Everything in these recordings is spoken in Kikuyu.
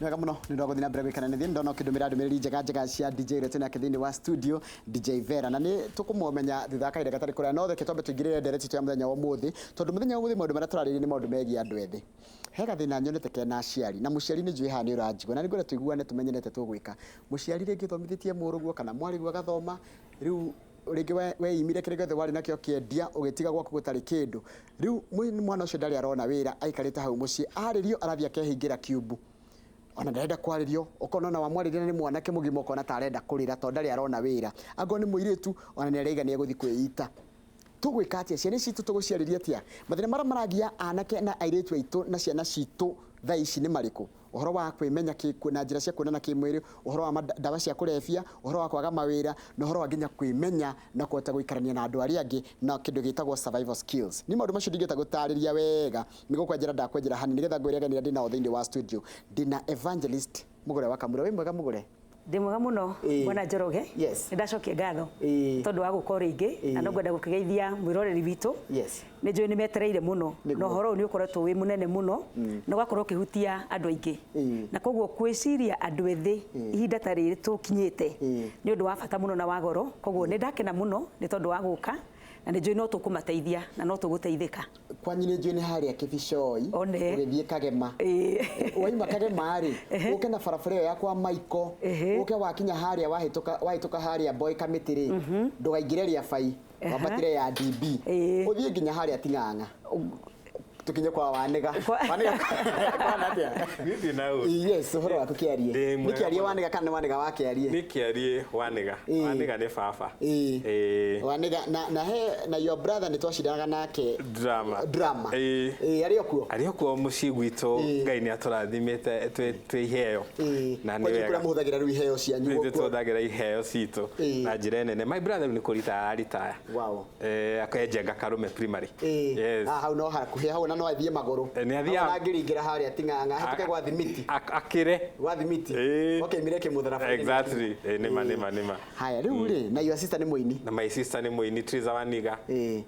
Nĩ wega mũno nĩ ũndũ wa gũthiĩ na mbere gwĩkana nĩ thiĩ ndona ũkĩndũmĩra ndũmĩrĩri njega njega cia DJ ũrĩa twĩ nake thĩinĩ wa studio, DJ Vera, na nĩ tũkũmũmenya thutha wa kahinda gatarĩ kũraya. No reke twambe tũingĩrĩre ndereti itũ ya mũthenya wa ũmũthĩ, tondũ mũthenya wa ũmũthĩ maũndũ marĩa tũrarĩrĩria nĩ maũndũ megiĩ andũ ethĩ. He gathĩna nyonete kena aciari, na mũciari nĩ njũĩ haha nĩ ũranjigua, na nĩ ngwenda tũiguane tũmenye nĩ atĩa tũgwĩka. Mũciari rĩngĩ ũthomithĩtie mũrũguo kana mwarĩguo agathoma, rĩu rĩngĩ weimire kĩrĩa gĩothe warĩ nakĩo ũkĩendia, ũgĩtiga gwaku gũtarĩ kĩndũ. Rĩu mwana ũcio ndarĩ arona wĩra, aikarĩte hau mũciĩ, arĩrio arathiĩ akehingĩra kiumbu. Ona ndarenda kwarĩrio, ũkona ona wamwarĩria na nĩ mwanake mũgima ũkona ta arenda kũrĩra tondũ ndarĩ arona wĩra. Angorwo nĩ mũirĩtu ona nĩ araiga nĩ egũthiĩ kwĩita. Tũgwĩka atĩa? Ciana ici citũ tũgũciarĩria atĩa? Mathĩna marĩa maragia anake na airĩtu aitũ na ciana citũ thaa ici nĩ marĩkũ? Ũhoro wa kwĩmenya na njĩra cia kuonana kĩmwĩrĩ, ũhoro wa ndawa cia kũrebia, ũhoro wa kwaga mawĩra, na ũhoro wa nginya kwĩmenya na kũhota gũikarania na andũ arĩa angĩ na kĩndũ gĩtagwo survival skills. Niĩ maũndũ macio ndingĩhota gũtarĩria wega, nĩ gũkwenjera ndakwenjera hanini nĩgetha ngwĩre ageni arĩa ndĩnao thĩinĩ wa studio. Ndĩna Evangelist Mũgũre wa Kamura. Wĩ mwega Mũgũre? Ndĩ mwega mũno. Bwana Njoroge. Nĩ ndacokia ngatho tondũ wa gũka o rĩngĩ, na no ngwenda gũkĩgeithia mwĩroreri witũ. Nĩ njũĩ nĩ metereire mũno, na ũhoro ũyũ nĩ ũkoretwo wĩ mũnene mũno na ũgakorwo ũkĩhutia andũ aingĩ, na koguo gwĩciria andũ ethĩ ihinda ta rĩrĩ tũkinyĩte nĩ ũndũ wa bata mũno na wa goro. Koguo nĩ ndakena mũno nĩ tondũ wa gũka, na nĩ njũĩ no tũkũmateithia na no tũgũteithĩka. Kwanyu nĩ njũĩ nĩ harĩa Kĩbicoi. One. Ũgĩthiĩ Kagema. Waima Kagema rĩ, ũke na barabara ĩyo ya kwa Maiko, ũke wakinya harĩa wahĩtũka wahĩtũka harĩa Boy Kamĩtĩ rĩ, ndũgaingĩre rĩa Bai, wambatĩre ya DB. Ũthiĩ nginya harĩa Ting'ang'a. Tũkinye kwa Wanĩga. Wanĩga kwana atĩa? Niĩ ndirĩ na ũru. Yes, ũhoro waku Kĩarie. Ndĩ Nĩ mwega Kĩarie mũno. Wanĩga kana nĩ Wanĩga wa Kĩarie? Nĩ Kĩarie Wanĩga. Wanĩga nĩ baba. Wanĩga na he na your brother nĩ twacindanaga nake Drama. Drama. Ĩĩ. Arĩ o kuo? Arĩ o kuo mũciĩ gwitũ. Ngai nĩ atũrathimĩte twĩ iheo. Na nĩ wega. Kũrĩa mũhũthagĩra rĩu iheo cianyu. Nĩ tũhũthagĩra iheo citũ na njĩra nene. My brother rĩu nĩ kũritaya araritaya. Wow. Akenjenga Karume Primary. Yes. Ah, hau no hakuhĩ, hau ona no athiĩ magũrũ. Nĩ athiaga. Hau angĩringĩra harĩa Ting'ang'a, ahĩtũke gwa Thimiti. Akĩre. Gwa Thimiti. Okeimire kĩmũtharaba-inĩ. Exactly. Nĩma nĩma nĩma. Haya, rĩu rĩ, na your sister nĩ mũini? Na my sister nĩ mũini, Triza Waniga.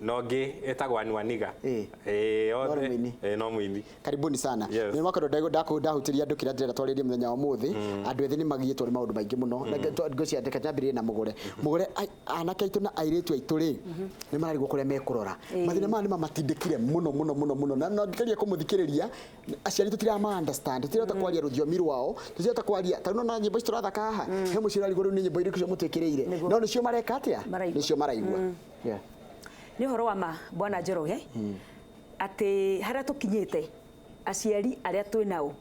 Na ũngĩ etagwo Ann Waniga. No nĩ Othe. mũini. No mũini. Karibuni sana. Yes. Nĩ mwakorwo ndahutĩria andũ kĩrĩa ndĩrenda twarĩrie mũthenya wa ũmũthĩ. Andũ ethĩ nĩ magiĩtwo nĩ maũndũ maingĩ mũno. Na ngwĩciria reke nyambĩrĩrie na Mũgũre. Mũgũre, anake aitũ na airĩtu aitũ rĩ, nĩ mararigwo kũrĩa mekũrora. Mathĩna maya nĩ mamatindĩkire mũno mũno mũno mũno. Na no ngĩgeria kũmũthikĩrĩria, aciari tũtirama understand, tũtirahota kwaria rũthiomi rwao, tũtirahota kwaria, ta rĩu nĩwona nyĩmbo ici tũrathaka haha, he mũciĩ ũrarigwo rĩu nĩ nyĩmbo irĩkũ icio mũtwĩkĩrĩire. No nĩcio mareka atĩa? Maraigua. Nĩcio maraigua. Yeah. Nĩ ũhoro wa ma Bwana Njoroge, atĩ harĩa tũkinyĩte aciari arĩa twĩ nao,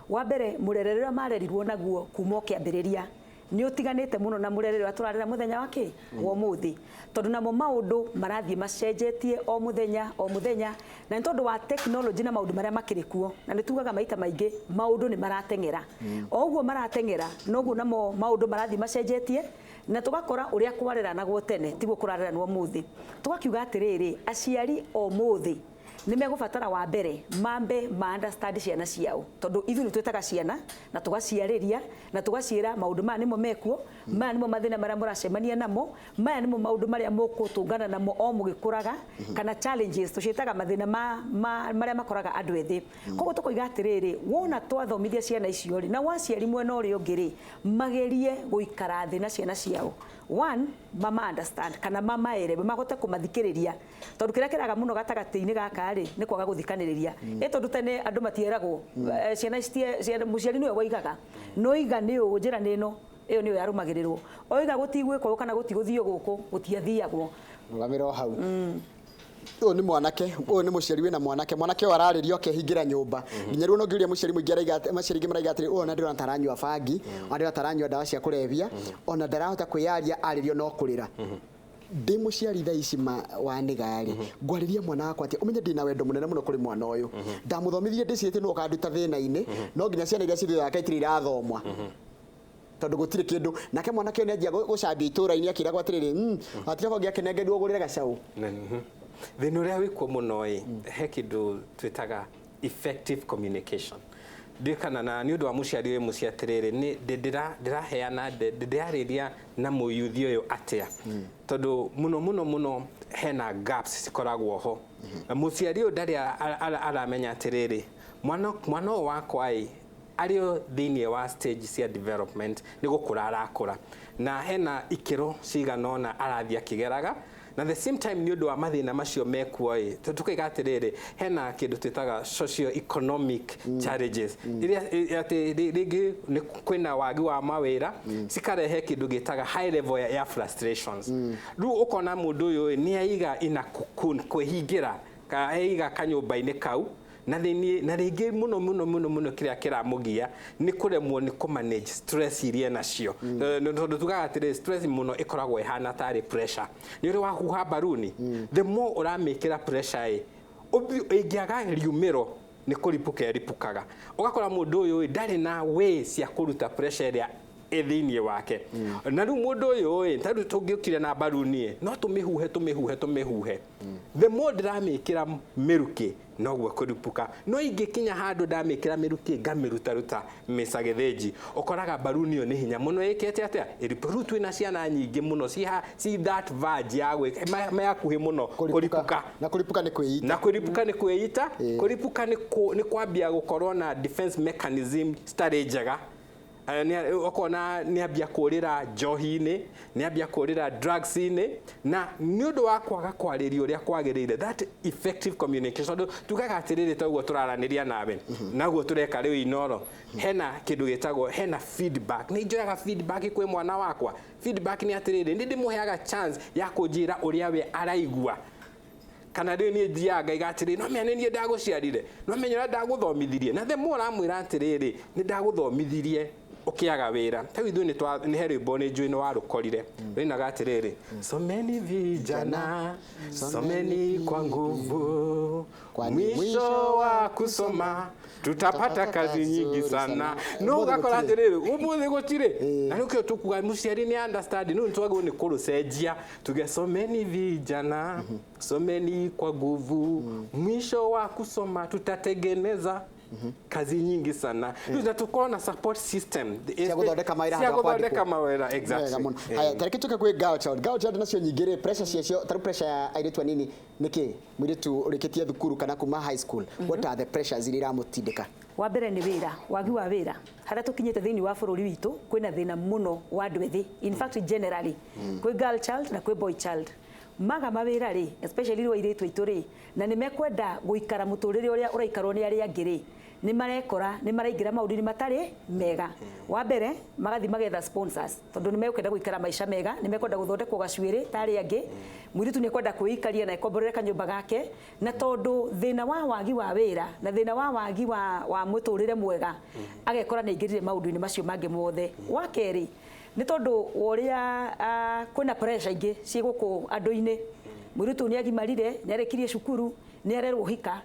wa mbere mũrerere ũrĩa marerirwo naguo kuma o kĩambĩrĩria nĩ ũtiganĩte mũno na mũrerere ũrĩa tũrarera mũthenya wa kĩ wa ũmũthĩ, tondũ namo maũndũ marathiĩ macenjetie o mũthenya o mũthenya, na nĩ tondũ wa technology na maũndũ marĩa makĩrĩ kuo, na nĩ tugaga maita maingĩ maũndũ nĩ marateng'era. O ũguo marateng'era noguo namo maũndũ marathiĩ macenjetie, na tũgakora ũrĩa kwareranagwo tene tiguo kũrareranwo ũmũthĩ. Tũgakiuga atĩrĩrĩ, aciari ũmũthĩ nĩ megũbatara wa mbere mambe ma understand ciana ciao, tondũ ithuĩ nĩ twĩtaga ciana na tũgaciarĩria na tũgaciĩra maũndũ maya nĩmo mekuo, maya nĩmo mathĩna marĩa mũracemania namo, maya nĩmo maũndũ marĩa mũgũtũngana namo o mũgĩkũraga, kana challenges tũciĩtaga mathĩna marĩa makoraga andũ ethĩ. Koguo tũkoiga atĩrĩrĩ, wona twathomithia ciana icio rĩ, nao aciari mwena ũrĩa ũngĩ rĩ, magerie gũikara thĩ na ciana ciao. One, mama understand kana mamaerewe, mahote kũmathikĩrĩria, tondũ kĩrĩa kĩraga mũno gatagatĩ-inĩ gaka rĩ, nĩ kwaga gũthikanĩrĩria. Ĩ tondũ tene andũ matieragwo, ciana ciana, mũciari nĩwe woigaga, noiga nĩ ũũ, njĩra nĩ ĩno, ĩyo nĩyo yarũmagĩrĩrwo. Oiga gũtigwĩkwo ũũ kana gũtigũthiĩ gũkũ, gũtiathiagwo. Rũgamĩra o hau. Ũyũ nĩ mwanake, ũyũ nĩ mũciari wĩna mwanake, mwanake ũyũ ararĩrio akehingĩra nyũmba. Nginya rĩu ona ũngĩũria mũciari mũingĩ araiga atĩ, aciari aingĩ maraiga atĩrĩ, ũyũ ona ndĩrona ta aranyua bangi, ona ndĩrona ta aranyua ndawa cia kũrebia, ona ndarahota kwĩyaria, arĩrio no kũrĩra. Ndĩ mũciari thaa ici ma Wanĩga rĩ, ngwarĩria mwana wakwa atĩa? Ũmenye ndĩna wendo mũnene mũno kũrĩ mwana ũyũ. Ndamũthomithirie ndĩcirĩtie nũ ũkanduta thĩna-inĩ, no nginya ciana iria ciĩ thutha wake itirĩ irathoma. Tondũ gũtirĩ kĩndũ. Nake mwanake ũyũ nĩanjia gũcambia itũra-inĩ akĩragwo atĩrĩrĩ, watiga ũngĩakĩnengerirwo ũgũrĩre gacaũ. Thĩna ũrĩa wĩkuo mũno ĩ, he kĩndũ twĩtaga effective communication. Ndiũĩ kana na nĩ ũndũ wa mũciari wĩ mũciĩ atĩrĩrĩ, nĩ ndĩraheana, ndĩrarĩria na mũyuthi ũyũ atĩa? Tondũ mũno mũno mũno hena gaps cikoragwo ho. Mũciari ũyũ ndarĩ aramenya atĩrĩrĩ, mwana ũyũ wakwa ĩ, Arĩ o thĩinĩ wa stage cia development, nĩ gũkũra arakũra, na hena ikĩro cigana ũna arathiĩ akĩgeraga, na the same time nĩ ũndũ wa mathĩna macio mekuo ĩ, tũkaiga atĩrĩrĩ, hena kĩndũ twĩtaga socio economic challenges iria atĩ rĩngĩ nĩ kwĩna wagi wa mawĩra, cikarehe kĩndũ gĩtaga high level ya frustrations. Rĩu ũkona mũndũ ũyũ ĩ, nĩ aiga ina cocoon, kwĩhingĩra ka aiga kanyũmba-inĩ kau na thĩinĩ, na rĩngĩ mũno mũno mũno mũno kĩrĩa kĩramũgia nĩ kũremwo nĩ kũ-manage stress iria nacio. Tondũ tugaga atĩrĩ, stress mũno ĩkoragwo ĩhana tarĩ pressure. Nĩ ũrĩ wahuha mbaruni, the more ũramĩkĩra pressure ĩ, ĩngĩaga riumĩro nĩ kũripũka ĩripũkaga. Ũgakora mũndũ ũyũ ĩ, ndarĩ na way cia kũruta pressure ĩrĩa ĩ thĩinĩ wake. Na rĩu mũndũ ũyũ ĩ, ta rĩu tũngĩũkire na mbaruni ĩ, no tũmĩhuhe, tũmĩhuhe, tũmĩhuhe, the more ndĩramĩkĩra mĩrukĩ noguo kũripũka. No ingĩkinya handũ ndamĩkĩra mĩrukĩ, ngamĩrutaruta mĩca gĩthĩnji, ũkoraga mbaruni ĩyo nĩ hinya mũno ĩkĩte atĩa, ĩripũ. Rĩu twĩna ciana nyingĩ mũno ci that verge ya gwĩka me hakuhĩ mũno kũripũka. Na kũripũka nĩ kwĩita. Na kũripũka nĩ kwĩita. Kũripũka nĩ kwambia gũkorwo na defense mechanism citarĩ njega. Ũkona nĩ ambia kũrĩra njohi-inĩ, nĩ ambia kũrĩra drugs-inĩ, na nĩ ũndũ wa kwaga kwarĩrio ũrĩa kwagĩrĩire, that effective communication. Tondũ tugaga atĩrĩrĩ, ta ũguo tũraranĩria nawe, naguo tũreka rĩu Inoro, hena kĩndũ gĩtagwo, hena feedback. Nĩ njoyaga feedback kwĩ mwana wakwa. Feedback nĩ atĩrĩrĩ, nĩ ndĩmũheaga chance ya kũnjĩra ũrĩa we araigua, kana rĩu niĩ thiaga ngaiga atĩrĩrĩ, no menya nĩ niĩ ndagũciarire, no menya ũrĩa ndagũthomithirie. Na the more ũramwĩra atĩrĩrĩ, nĩ ndagũthomithirie ũkĩaga wĩra, ta rĩu ithuĩ nĩ he rwĩmbo nĩ njũĩ nĩ warũkorire, rũinaga atĩrĩrĩ, "Someni vijana, someni kwa nguvu, kwani mwisho wa kusoma tutapata kazi nyingi sana." No ũgakora atĩrĩrĩ, ũmũthĩ gũtirĩ. Na nĩkĩo tũkuga mũciari nĩ understand. No nĩtwagĩrĩirwo nĩ kũrũcenjia, tuge, "Someni vijana, someni kwa nguvu, mwisho wa kusoma tutatengeneza kazi nyingi sana." Rĩu na tũkorwo na support system cia gũthondeka mawĩra cia handũ ha gũthondeka kwandĩkwo. mawĩra, exactly. Wega mũno. Haya, tareke tũke kwĩ girl child. Girl child nacio nyingĩ rĩ, pressure ciacio, tarĩu pressure ya airĩtu anini nĩ kĩ? Mũirĩtu ũrĩkĩtie thukuru kana kuma high school, what are the pressures iria iramũtindĩka? Wa mbere nĩ wĩra, wagi wa wĩra. Harĩa tũkinyĩte thĩinĩ wa bũrũri witũ, kwĩna thĩna mũno wa andũ ethĩ, in fact generally kwĩ girl child na kwĩ boy child, maga mawĩra rĩ, especially rĩu airĩtu aitũ rĩ, na nĩ mekwenda gũikara mũtũrĩre ũrĩa ũraikarwo nĩ arĩa angĩ rĩ, nĩ marekora nĩ maraingĩra maũndũ-inĩ matarĩ mega. Wa mbere magathiĩ magetha sponsors, tondũ nĩ mekwenda gũikara maica mega, nĩ mekwenda gũthondekwo gacuĩrĩ ta arĩa angĩ. Mũirĩtu nĩ ekwenda kwĩikaria na ekomborere kanyũmba gake, na tondũ thĩna wa wagi wa wĩra na thĩna wa wagi wa mũtũrĩre mwega, agekora nĩ aingĩrire maũndũ-inĩ macio mangĩ mothe. Wa kerĩ nĩ tondũ wa ũrĩa kwĩna pressure ingĩ ciĩ gũkũ andũ-inĩ. Mũirĩtu nĩ agimarire, nĩ arĩkirie cukuru, nĩ arerwo hika,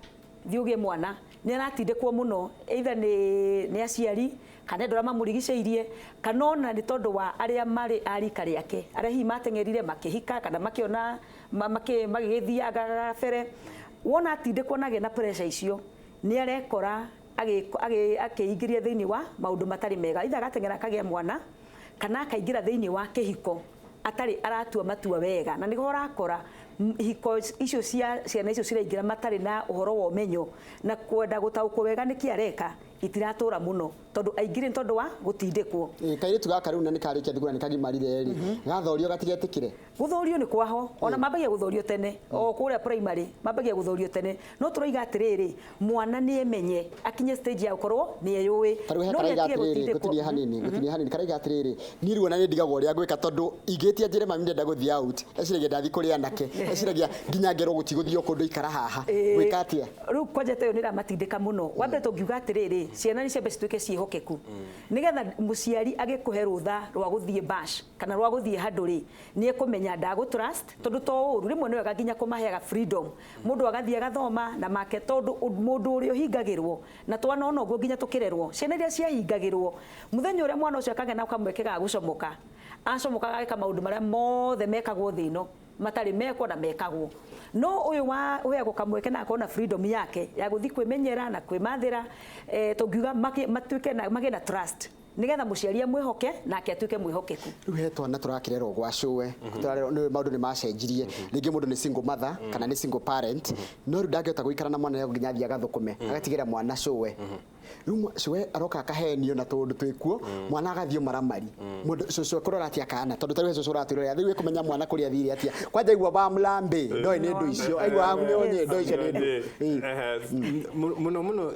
thiĩ ũgĩe mwana, nĩ aratindĩkwo mũno either nĩ aciari kana andũ arĩa mamũrigicĩirie, kana ona nĩ tondũ wa arĩa marĩ a rika rĩake, arĩa hihi mateng'erire makĩhika kana makĩona magĩgĩthiaga gabere. Wona atindĩkwo na agĩa na pressure icio, nĩ arekora akĩingĩria thĩinĩ wa maũndũ matarĩ mega, either agateng'era akagĩa mwana kana akaingĩra thĩinĩ wa kĩhiko atarĩ aratua matua wega. Na nĩho ũrakora ihiko icio cia ciana icio ciraingĩra matarĩ na ũhoro wa ũmenyo na kwenda gũtaũkwo wega nĩkĩ areka, itiratũra mũno tondũ aingĩrĩ nĩ tondũ wa gũtindĩkwo. Kairĩtu gaka rĩu na nĩ karĩkia thukuru na nĩ kagimarire rĩ, gathorio gatigetĩkĩre? Gũthorio nĩ kwaho, ona mambagia gũthorio tene, o kũrĩa primary mambagia gũthorio tene. No tũroiga atĩrĩrĩ, mwana nĩ emenye akinye stage ya gũkorwo nĩ eyũĩ. Ta rĩu he No karaiga nĩ atige atĩrĩrĩ, gũtindĩkwo. Gũtinie hanini, karaiga atĩrĩrĩ, niĩ rĩu ona nĩ ndigagwo ũrĩa ngwĩka tondũ ingĩtia njĩre mami ndenda gũthiĩ out, eciragia ndathiĩ kũrĩ anake, eciragia nginya ngerwo gũtigũthiĩ kũndũ, ikara haha. Gwĩka atĩa? Rĩu kwanja ta ĩyo nĩ ĩramatindĩka mũno. Wa mbere tũngiuga atĩrĩrĩ, ciana nĩ ciambe cituĩke ciĩhokeku, nĩgetha mũciari agĩkũhe rũtha rwa gũthiĩ bash kana rwa gũthiĩ handũ rĩ, nĩ ekũmenya ndagũ trust, tondũ to ũru rĩmwe nĩ wega nginya kũmaheaga freedom, mũndũ agathiĩ agathoma na make, tondũ mũndũ ũrĩa ũhingagĩrwo na twanona ũguo nginya tũkĩrerwo, ciana iria ciahingagĩrwo, mũthenya ũrĩa mwana ũcio akagĩa na kamweke ga gũcomoka, acomoka ageka maũndũ marĩa mothe mekagwo thĩ ĩno matarĩ mekwo na mekagwo. No ũyũ wa ũheagwo kamweke na akorwo na freedom yake ya gũthiĩ kwĩmenyera na kwĩmathĩra, tũngiuga matuĩke na magĩe na trust, nĩgetha mũciari amwĩhoke nake atuĩke mwĩhokeku. Rĩu he twana tũrakĩrerwo gwa cũwe, tũrarerwo nĩ maũndũ nĩ macenjirie, rĩngĩ mũndũ nĩ single mother kana nĩ single parent, no rĩu ndangĩhota gũikara na mwana nginya athiĩ agathũkũme, agatigĩra mwana cũwe. Rĩu cũwe aroka akahenio na tũũndũ twĩkuo, mwana agathiĩ maramari, mũndũ cũcũ ekũrora atĩa kana, tondũ tarĩu he cũcũ ũratwĩrorera rĩu ĩkũmenya mwana kũrĩa athire atĩa? Kwanja aigua wa mlambe ndoĩ nĩ ndũ icio, aigua wa mnyonye ndoĩ icio nĩ ndũ. Ĩĩ. Mũno mũno,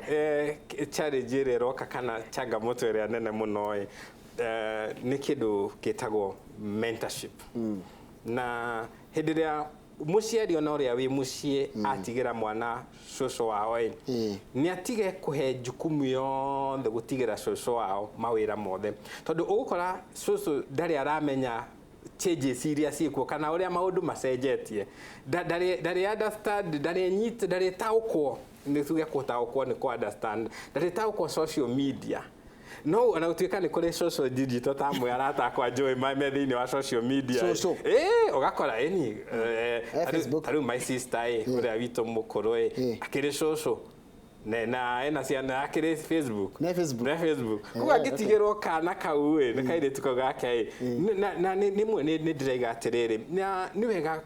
challenge ĩrĩa ĩroka kana changamoto ĩrĩa nene mũno ĩ, nĩ kĩndũ gĩtagwo mentorship. Na hĩndĩ ĩrĩa mũciari ona ũrĩa wĩ mũciĩ atigĩra mwana cũcũ wao ĩ, nĩ atige kũhe jukumu yothe gũtigĩra cũcũ wao mawĩra mothe, tondũ ũgũkora cũcũ ndarĩ aramenya changes iria ciĩkuo kana ũrĩa maũndũ macenjetie. Ndarĩ understand, ndarĩ nyita, ndarĩ taũkwo, nĩ tuge gũtaũkwo nĩ kũ understand, ndarĩ taũkwo social media. No ona gũtuĩka nĩ kũrĩ social digital, ta amwe arata akwa njũĩ me thĩinĩ wa social media. Cũcũ. Ĩ, ũgakora ĩni Facebook. tarĩu my sister ĩ, ũrĩa witũ mũkũrũ ĩ, akĩrĩ cũcũ na ena ciana, akĩrĩ Facebook. Ne Facebook. Ne Facebook. Koguo angĩtigĩrwo kana kau ĩ, nĩ kairĩtu kau gake ĩ, na nĩmwe nĩ ndĩraiga atĩrĩrĩ, na nĩ wega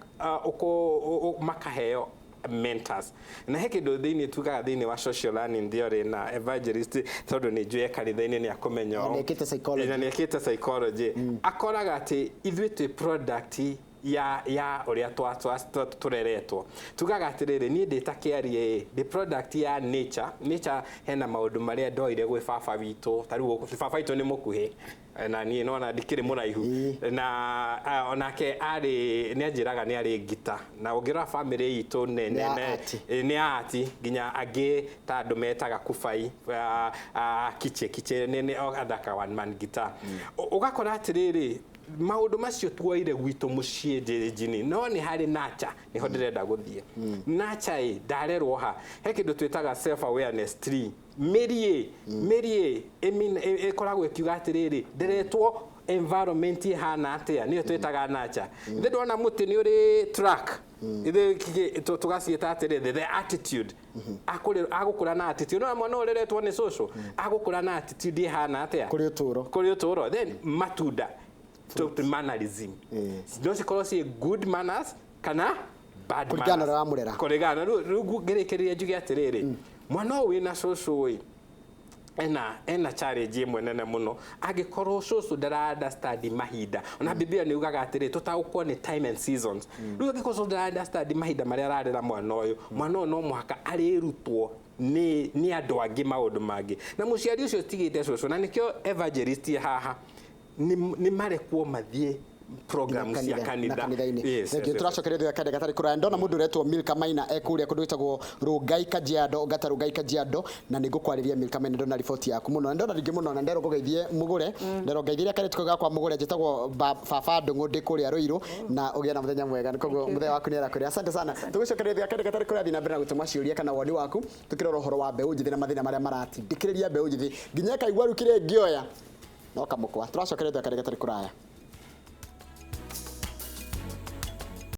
makaheo mentors. Na he kĩndũ thĩinĩ tugaga thĩinĩ wa social learning theory, na evangelist, tondũ nĩ njũĩ kanitha-inĩ nĩ akũmenya Na ũũ. nĩekĩte psychology. Na nĩekĩte psychology. Akoraga atĩ ithuĩ twĩ product ya ũrĩa tũreretwo. Tugaga atĩrĩrĩ, niĩ ndĩ ta kĩarie ĩ, ndĩ product ya nature. Nature hena maũndũ marĩa ndoire gwĩ baba witũ. Ta rĩu baba witũ nĩ mũkuhĩ na niĩ nona ndikĩrĩ mũraihu, na onake arĩ nĩ anjĩraga nĩ arĩ ngita, na ũngĩrora family itũ Nĩ ya ati. Nĩ ya ati, nginya angĩ ta andũ metaga kubai, kiche kiche nĩ athaka one man guitar. Ũgakora atĩrĩrĩ, maũndũ macio tuoire gwitũ mũciĩ njĩnjini, no nĩ harĩ nacha nĩho ndĩrenda gũthiĩ. Nacha ĩ, ndarerwo ha he kĩndũ twĩtaga self awareness tree, mĩri ĩ, mĩri ĩ ĩkoragwo ĩkiuga atĩrĩrĩ, ndĩretwo environment ĩhana atĩa, nĩyo twĩtaga nacha. Ithe ndona mũtĩ nĩ ũrĩ track ithe tũgaciĩta atĩrĩrĩ, the attitude. Agũkũra na attitude, no mwana ũreretwo nĩ cũcũ agũkũra na attitude ĩhana atĩa Kũrĩ ũtũũro. Kũrĩ ũtũũro. Then matunda to mannerism, no cikorwo ciĩ good manners kana bad Kũringana na manners. ũrĩa wamũrera. Kũringana rĩu ngĩrĩkĩrĩria njuge atĩrĩrĩ, mwana ũyũ wĩna cũcũ ĩ, ena challenge ĩmwe nene mũno angĩkorwo cũcũ ndara understand mahinda. Ona Biblia nĩ yugaga atĩrĩ, tũtaũkwo nĩ time and seasons. Rĩu angĩkorwo cũcũ ndara understand mahinda marĩa ararera mwana ũyũ, mwana ũyũ no mũhaka arĩrutwo nĩ andũ angĩ maũndũ mangĩ, na mũciari ũcio ũtigĩte cũcũ, na nĩkĩo evangelist haha nĩ marekwo mathiĩ program cia kanitha. Na kanitha-inĩ. Yes, Thank you. yes. Tũracokeria thutha kahinda gatarĩ kũraya. Ndona mũndũ ũretwo Milka Maina ekũrĩa kũndũ gwĩtagwo Rongai Kajiado, Ngata Rongai Kajiado, na nĩ ngũkwarĩria Milka Maina. Ndona riboti yaku mũno, na ndona rĩngĩ mũno, na nderwo ngũgeithie mũgũre, nderwo ngeithĩria karĩtu kau gakwa mũgũre. Njĩtagwo baba Ndũng'ũ, ndĩ kũrĩa Rũirũ, na ũgĩe na mũthenya mwega. Koguo mũthenya waku nĩ arakwĩra asante sana. Tũgũcokeria thutha kahinda gatarĩ kũraya. Thiĩ na mbere na gũtũma ciũria kana woni waku, tũkĩrora ũhoro wa mbeũ njĩthĩ na mathĩna marĩa maratindĩkĩrĩria mbeũ njĩthĩ nginya ĩkaigua rĩu kĩrĩa ĩngĩoya no kamũkwa. Tũracokeria thutha kahinda gatarĩ kũraya.